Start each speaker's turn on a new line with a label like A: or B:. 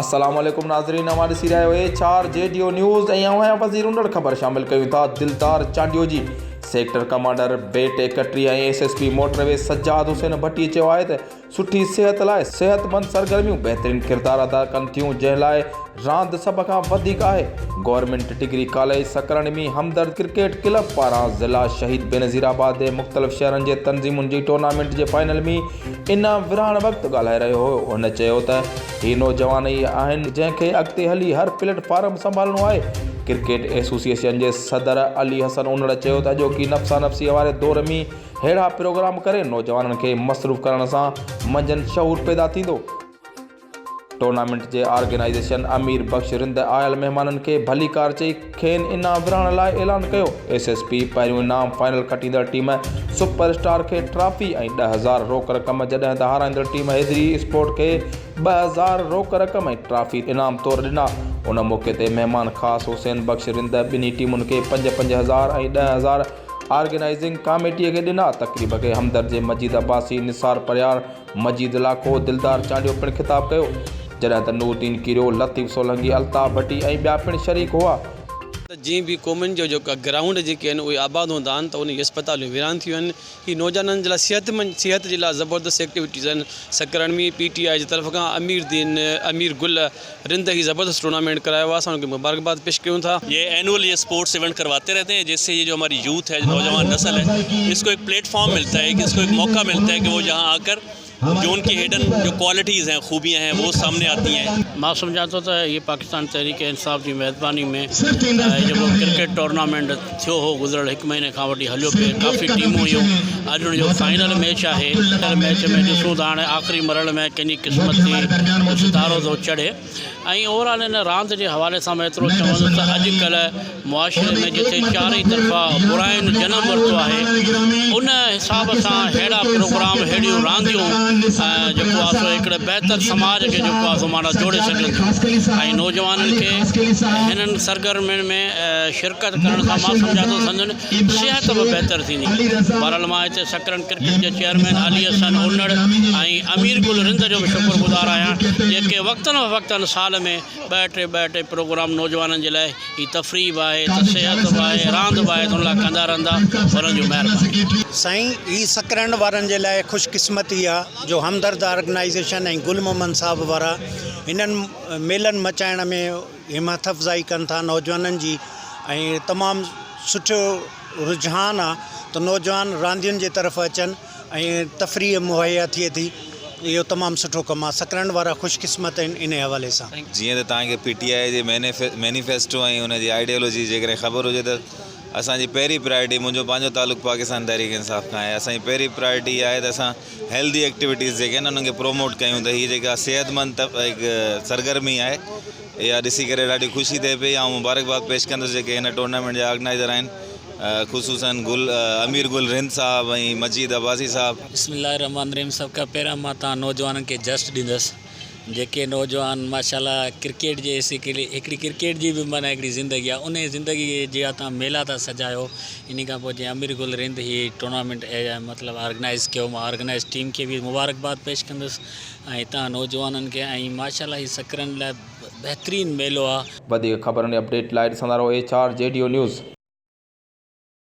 A: السلام عليڪم ناظرين اوهان ڏسي رهيا آهيو H R G D O news ۽ اوهان جا وزير انڙ خبر شامل ڪيون ٿا دلدار چانڊيو جي sector commander bat 31 ۽ S S P motorway Sajjad Hussain Bhatti چيو آهي ته سٺي صحت لاء صحتمند سرگرميون بهترين ڪردار ادا ڪن ٿيون جنهن لاء راند سڀ کان وڌيڪ آهي. Government degree college Sakrand ۾ Hamdard cricket club پاران ضلع شهيد بينظير آباد جي مختلف شهرن جي تنظيمن جي ٽورنامينٽ جي فائنل ۾ انعام ورهائڻ وقت ڳالهائي رهيو هو. هن چيو ته هي نوجوان ئي آهن جنهن کي اڳتي هلي هر پليٽ فارم سنڀالڻو آهي. ڪرڪيٽ ايسوسيئيشن جي صدر علي حسن انڙ چيو ته اڄوڪي نفسا نفسي واري دور ۾ ههڙا پروگرام ڪري نوجوانن کي مصروف ڪرڻ سان منجهن شعور پيدا ٿيندو. ٽورنامينٽ جي آرگنائيزيشن امير بخش رند آيل مهمانن کي ڀليڪار چئي کين انعام ورهائڻ لاء اعلان ڪيو. ايس ايس پي پهريون انعام فائنل کٽيندڙ ٽيم سپر اسٽار کي ٽرافي ۽ 10,000 روڪ رقم جڏهن ته هارائيندڙ ٽيم حيدري اسپورٽ کي 2000 روڪ رقم ۽ ٽرافي انعام طور ڏنا. ان موقعي تي مهمان خاص حسين بخش رند ٻنهي ٽيمن کي پنج پنج هزار ۽ 10,000 آرگنائيزنگ ڪاميٽيء کي ڏنا. تقريب کي همدرد جي مجيد عباسي، نثار پرهياڙ، مجيد لاکو، دلدار چانڊيو پڻ خطاب ڪيو. جڏهن ته نور الدين ڪيريو، لطيف سولنگي، الطاف ڀٽي ۽ ٻيا پڻ شريڪ هئا.
B: ته جنهن به قومن جو جيڪا گرائونڊ جيڪي آهن اهي آباد هوندا آهن ته انهن جون اسپتالون ويران ٿي ويون آهن هي نوجوانن جي لاء صحتمند صحت جي لاء زبردست ايڪٽيوٽيز آهن سڪرنڊ ۾ پي ٽي آء جي طرف کان امير دين امير گل رند هي زبردست ٽورنامينٽ ڪرايو آهي اسان ان کي مبارڪباد پيش ڪيون ٿا.
C: ये एनुअल ये स्पोर्ट्स इवेंट करवाते रहते हैं जिससे ये जो हमारी यूथ है नौजवान नस्ल है इसको एक प्लेटफॉर्म मिलता है कि इसको एक मौका मिलता है कि वो यहाँ आकर जो उनकी हिडन जो क्वालिटीज़ हैं खूबियाँ हैं वो सामने आती हैं।
D: مان سمجهان ٿو ته هي پاڪستان تحريڪ انصاف جي مهرباني ۾ جيڪو ڪرڪيٽ ٽورنامينٽ ٿيو هو گذريل هڪ مهيني کان وٺي هليو پئي ڪافي ٽيمون هيون اڄ ان جو فائنل ميچ آهي ميچ ۾ ڏسون ته هاڻي آخري مرحلي ۾ ڪنهن جي قسمت ٿي ستارو ٿو چڙهي ۽ اوور آل ان راند جي حوالي سان مان ايترو چوندس ته اڄ ڪلهه معاشري ۾ جتي چارئي طرفا براين جنم ورتو آهي ان حساب سان ههڙا پروگرام ههڙيون رانديون جيڪو آهي سو هڪڙي بهتر سماج کي جيڪو آهي سو معنيٰ جوڙي سگهن ٿيون ۽ نوجوانن کي هنن سرگرمين ۾ شرڪت ڪرڻ سان مان سمجهان ٿو سندن صحت به بهتر ٿيندي. بهرحال مان هتي سڪرنڊ ڪرڪيٽ جي چيئرمين علي حسن انڙ ۽ امير گل رند جو به شڪر گذار آهيان جيڪي وقتن فوقتن سال ۾ ٻه ٽي ٻه ٽي پروگرام نوجوانن جي لاء هي تفريح به آهي ته صحت به آهي راند به آهي ته ان لاء ڪندا رهندا انهن جون مهربانيون.
E: سائين هي سڪرنڊ وارن جي لاء خوش قسمتي آ جو همدرد آرگنائيزيشن ۽ گل محمد صاحب وارا هنن ميلن مچائڻ ۾ همٿ افزائي ڪن ٿا نوجوانن جي ۽ تمام سٺو رجحان آ ته نوجوان راندين جي طرف اچن ۽ تفريح مهيا ٿئي ٿي اهو تمام سٺو ڪم آ سڪرنڊ وارا خوش قسمت آهن انهي حوالي سان.
F: جيئن ته توهان کي پي ٽي آء جي مينيفيسٽو ۽ ان جي آئيڊيالوجي جيڪڏهن خبر هجي ته اسان جي پهرين پرائرٽي منهنجو پنهنجو تعلق پاڪستان تحريڪ انصاف کان آهي اسان جي پهرين پرائرٽي اها آهي ته اسان هيلدي ايڪٽيوٽيز جيڪي آهن انهن کي پروموٽ ڪيون ته هي جيڪا صحتمند هڪ سرگرمي آهي اها ڏسي ڪري ڏاڍي خوشي ٿئي پئي آئون مبارڪباد پيش ڪندس جيڪي هن ٽورنامينٽ جا آرگنائزر آهن خصوصا گل امير گل رند صاحب ۽ مجيد عباسي صاحب.
G: بسم الله الرحمٰن الرحيم سڀ کان پهريان مان توهان نوجوانن کي جسٽ ڏيندس جيڪي نوجوان ماشاءالله ڪرڪيٽ جي هڪڙي ڪرڪيٽ جي به معنيٰ هڪڙي زندگي آهي انهي زندگي جي توهان ميلا ٿا سجايو انهي کان پوء جنهن امير گل رند هي ٽورنامينٽ مطلب آرگنائز ڪيو مان آرگنائز ٽيم کي به مبارڪباد پيش ڪندس ۽ تان نوجوانن کي ۽ ماشاءالله هي سڪرنڊ لاء بهترين ميلو آ.
A: وڌيڪ خبرن ۽ اپڊيٽ لاء ڏسندا رهو H R G D O news.